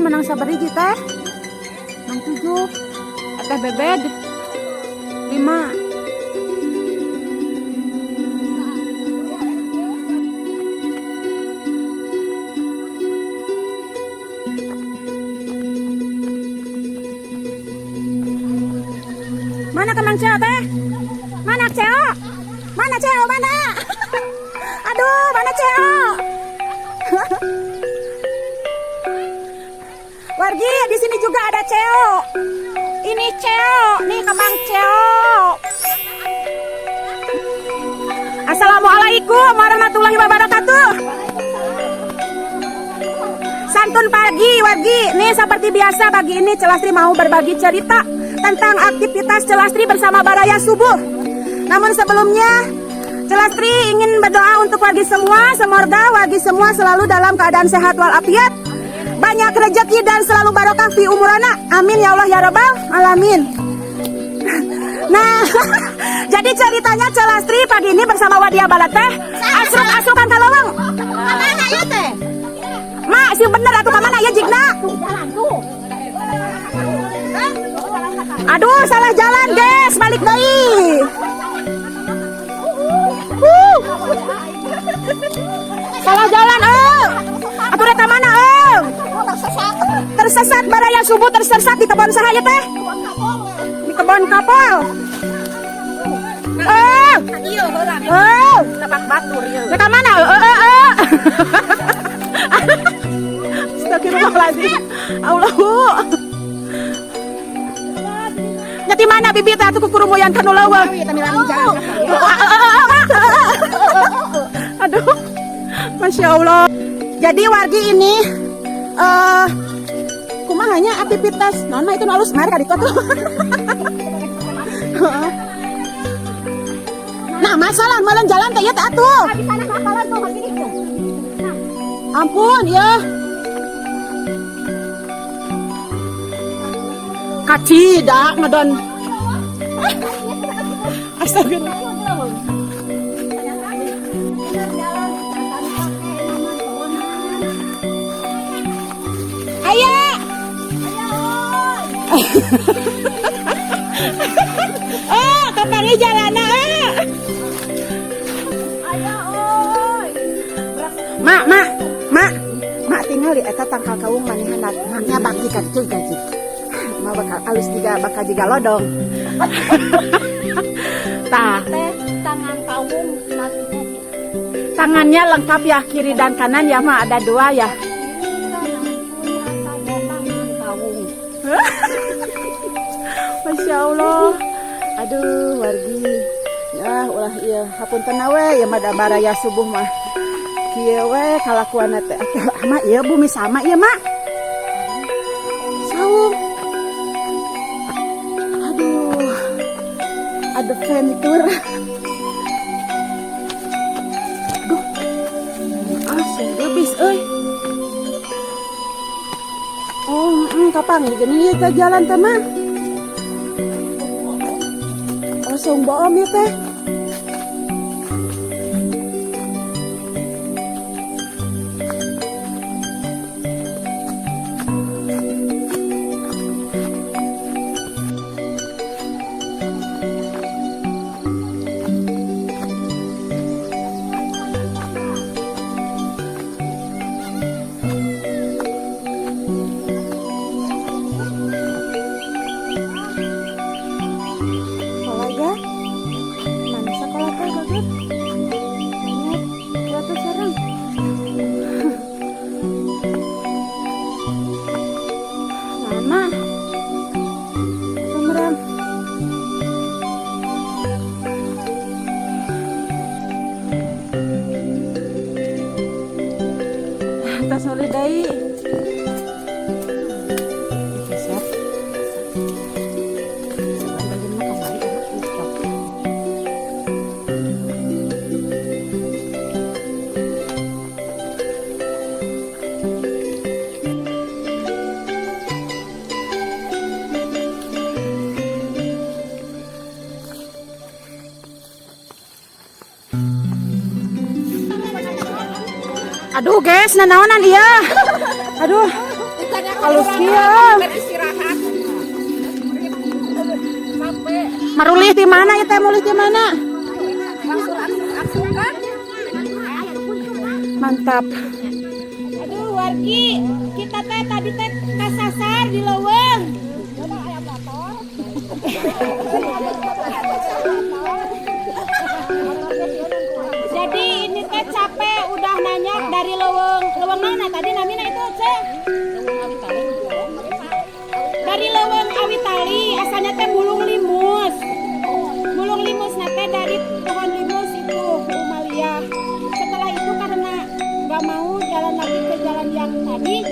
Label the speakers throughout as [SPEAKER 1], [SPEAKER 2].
[SPEAKER 1] Menang sabaraha hiji, Teh? Menang tujuh. Teh Bebed lima. Mana kemang Ceo, Teh? Mana Ceo? Mana Ceo? Mana? Aduh, mana Ceo? Wargi, di sini juga ada Ceo. Ini Ceo, nih kemang Ceo. Assalamualaikum warahmatullahi wabarakatuh. Santun pagi, wargi. Nih, seperti biasa pagi ini Celastri mau berbagi cerita tentang aktivitas Celastri bersama Baraya Subuh. Namun sebelumnya Celastri ingin berdoa untuk wargi semua, semoga wargi semua selalu dalam keadaan sehat walafiat, banyak rezeki dan selalu barokah fi umurana. Amin ya Allah ya Rabbal alamin. Nah, jadi ceritanya Celastri pagi ini bersama Wadia Balateh asruk-asrukan ka leuweung.
[SPEAKER 2] Mana ya, Teh?
[SPEAKER 1] Mak, sih bener atuh, ka mana ya jigna?
[SPEAKER 2] Jalan tuh.
[SPEAKER 1] Aduh, salah jalan, guys. Balik deui. Salah jalan, eh. Atuh rek ka mana, eh?
[SPEAKER 2] Tersesat.
[SPEAKER 1] Tersesat, Baraya Subuh tersesat di kebon saha ya, Teh? Di kebon kapol. Eh.
[SPEAKER 2] Iya, heula.
[SPEAKER 1] Eh.
[SPEAKER 2] Tapak batur ieu.
[SPEAKER 1] Rek ka mana? Eh, eh, eh. Astagfirullahaladzim. Allahu. Nya ti mana bibi teh atuh kukurumuyan kanu leuweung?
[SPEAKER 2] Jalan.
[SPEAKER 1] Aduh, masya Allah. Jadi wargi, ini kumaha nya aktivitas nona itu halus mari ka ditu tuh. Nah, masalah malam jalan teh ieu teh atuh.
[SPEAKER 2] Di sana masalah tuh begini tuh.
[SPEAKER 1] Ampun ya. Kacida ngedon. Astagfirullah. Ayah. Oh, kapanggih jalana eh. Mak, mak, mak, mak, tinggal di eta tangkal kawung manehan nya baki ka ditu gaji. Mah bakal alus juga, bakal juga lodong. Tah,
[SPEAKER 2] Teh tangan kawung nantinya.
[SPEAKER 1] Tangannya lengkap ya, kiri dan kanan ya, Mak, ada dua ya.
[SPEAKER 2] Tangan kawung.
[SPEAKER 1] Masya Allah. Aduh, wargi. Ya, ulah iya, hapunten we ya mah, da Baraya Subuh mah. Kieu we kalakuanna teh. Atuh, mak, ieu bumi sama ieu, Mak. Saung. Aduh. Adventure. Aduh. Ah, sing gebis euy. Oh, kapan gini ieu teh jalan teh, Mak? Oh, saung boom ya, Teh. Sekolah ya? Mana sekolah teh, bagus? Banyak berapa sekarang? Lama. Semerang. Tas oleh deui. Siap. Coba bagaimana kembali anak itu. Aduh, guys, nanaonan iya. Aduh.
[SPEAKER 2] Kita
[SPEAKER 1] Halus kieu.
[SPEAKER 2] Istirahat. Capek.
[SPEAKER 1] Marulih di mana ya teh, mulih di mana?
[SPEAKER 2] Langsung kan.
[SPEAKER 1] Mantap. Aduh, wargi, kita teh tadi teh kasasar di leuweung. Jadi ini teh capek udah nanya dari leuweung. Leuweung mana tadi namanya itu, Ce? Dari leuweung Awitali, asalnya teh mulung limus. Mulung limus teh dari pohon limus itu Umalia. Setelah itu karena nggak mau jalan lagi ke jalan yang tadi,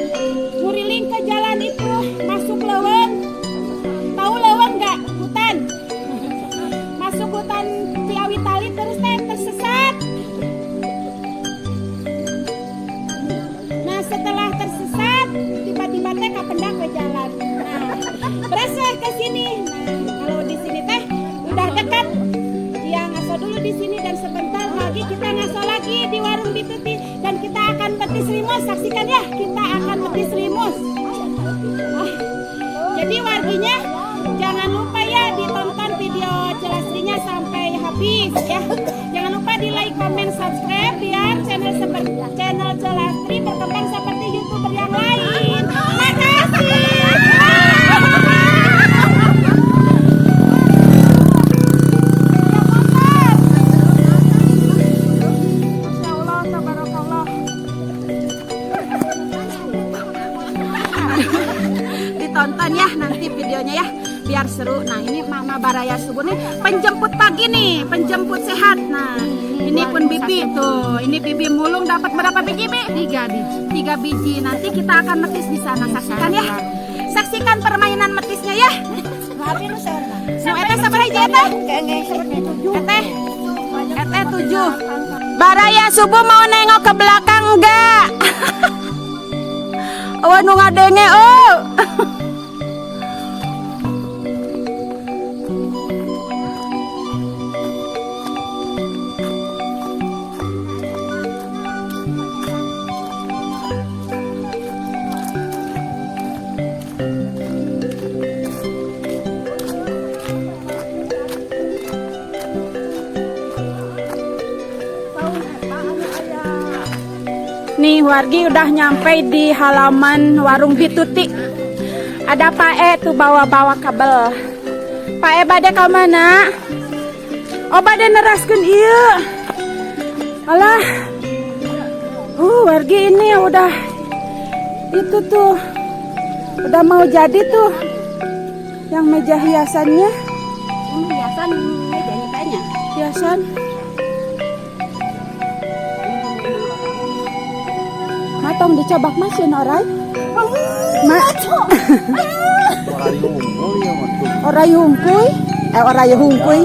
[SPEAKER 1] nguriling ke jalan itu masuk leuweung. Tahu leuweung nggak? Hutan. Masuk hutan Ciawitali terus teh tersesat. Nah, setelah tersesat tiba-tiba teh kapendak ke jalan. Nah, berasa ke sini. Nah, kalau di sini teh udah dekat. Dia ngaso dulu di sini dan sebentar lagi kita ngaso lagi di warung Bituti dan kita akan betis limus. Saksikan ya, kita akan betis limus. Ah, jadi warginya jangan lupa ya ditonton video Celastrinya sampai habis ya. Jangan lupa di like, comment, subscribe biar channel seperti channel Celastri berkembang seperti YouTuber yang lain. Makasih. Masya Allah, tabarakallah. Ditonton ya nanti videonya ya biar seru. Nah, ini Mama Baraya Subur nih penjemput pagi nih, penjemput sehat. Nah, ini pun Bibi tuh. Ini Bibi mulung dapat berapa biji, Bi? 3 biji. 3 biji. Nanti kita akan metis di sana. Saksikan ya. Saksikan permainan metisnya ya. Nu eta sabaraha hiji eta? Eteh. Eteh 7. Baraya Subuh mau nengok ke belakang enggak? Oh, nu ngadenge oh. Nih wargi udah nyampe di halaman warung Bituti. Ada Pak E tuh bawa-bawa kabel. Pak E bade ka mana? Oh, bade neraskeun ieu. Alah. Wargi ini udah itu tuh. Udah mau jadi tuh. Yang meja hiasannya.
[SPEAKER 2] Ini hiasan mejanya kayaknya.
[SPEAKER 1] Hiasan. Matong dicobak mesin orai. Ma orai hungkuy. Eh, orai hungkuy.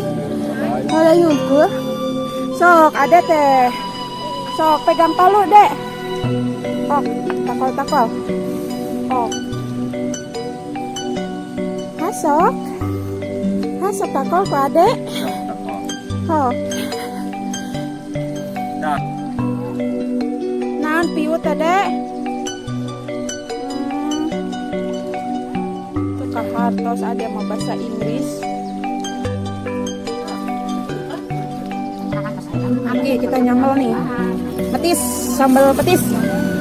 [SPEAKER 1] Orai hungkuy. Sok ada teh. Sok pegang palu, Dek. Oh, takol takol. Oh. Hasok. Hasok takol ku adek. Oh. Naon piut teh, Dek? Tuh kahartos ada mau bahasa Inggris. Oke, kita nyambel nih. Petis, sambal petis.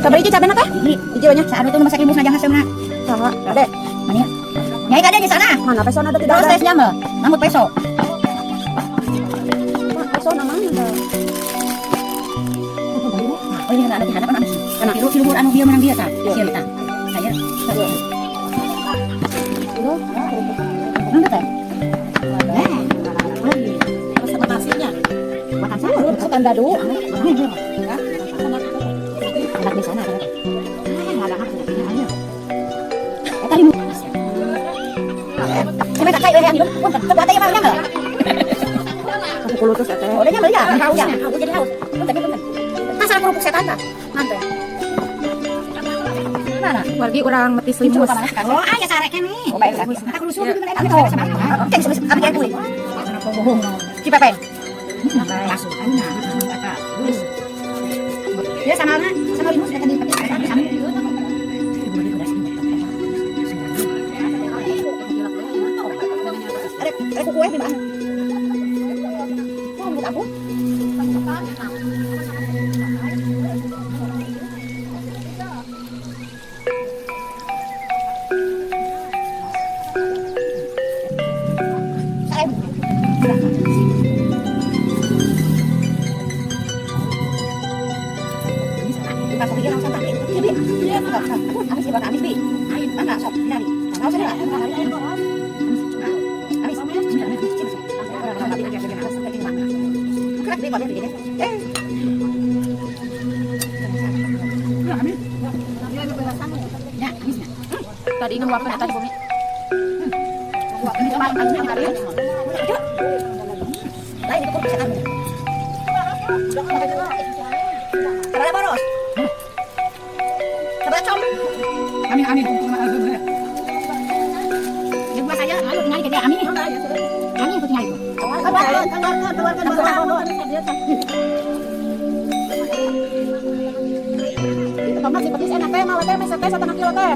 [SPEAKER 1] Sambal hijau cabenya teh? Hijau banyak.
[SPEAKER 2] Saat itu masak limus ngajang hasilna.
[SPEAKER 1] Sama, Adek.
[SPEAKER 2] Mana ya? Nyai ada di sana.
[SPEAKER 1] Mana peso ada tidak
[SPEAKER 2] Terus
[SPEAKER 1] ada?
[SPEAKER 2] tes nyambel, nambut peso.
[SPEAKER 1] Peso namanya.
[SPEAKER 2] Oh, ini ada di hadapan anu. Karena tilu tilu anu bieu menang bieu tah. Sieun tah. Saya. Mana teh?
[SPEAKER 1] Terus sama nasinya.
[SPEAKER 2] Makan sama.
[SPEAKER 1] Bukan dadu.
[SPEAKER 2] Anak di sana. Ah, ada ayo. Eta limu. Sampai tak kayak yang minum, punten. Coba teh mah nyambel.
[SPEAKER 1] Aku kulutus teh.
[SPEAKER 2] Oh, udah nyambel ya? Haus ya. Haus jadi haus. Punten, punten. Kasar kerupuk setan tah. Mantep. Mana?
[SPEAKER 1] Wargi urang metis limus.
[SPEAKER 2] Oh, aya sare kene. Oh, baik. Aku lusu enak. Kami kuy. Cipepeng. Langsung. Ya sama sama limus kata di sama. Amis ya, amis bi. Enggak, sok, nyari. Enggak usah lah. Amis. Amis.
[SPEAKER 1] Tadi ngeluapkan eta di bumi.
[SPEAKER 2] Lain itu bisa kamu. Sabara boros. Sabara com.
[SPEAKER 3] Amin amin.
[SPEAKER 2] Yang gua saya, ayo tinggal ke amin. Amin itu tinggal itu. Keluarkan, keluarkan, keluarkan.
[SPEAKER 1] Itu tomat si petis enak teh, mau teh, teh setengah kilo teh.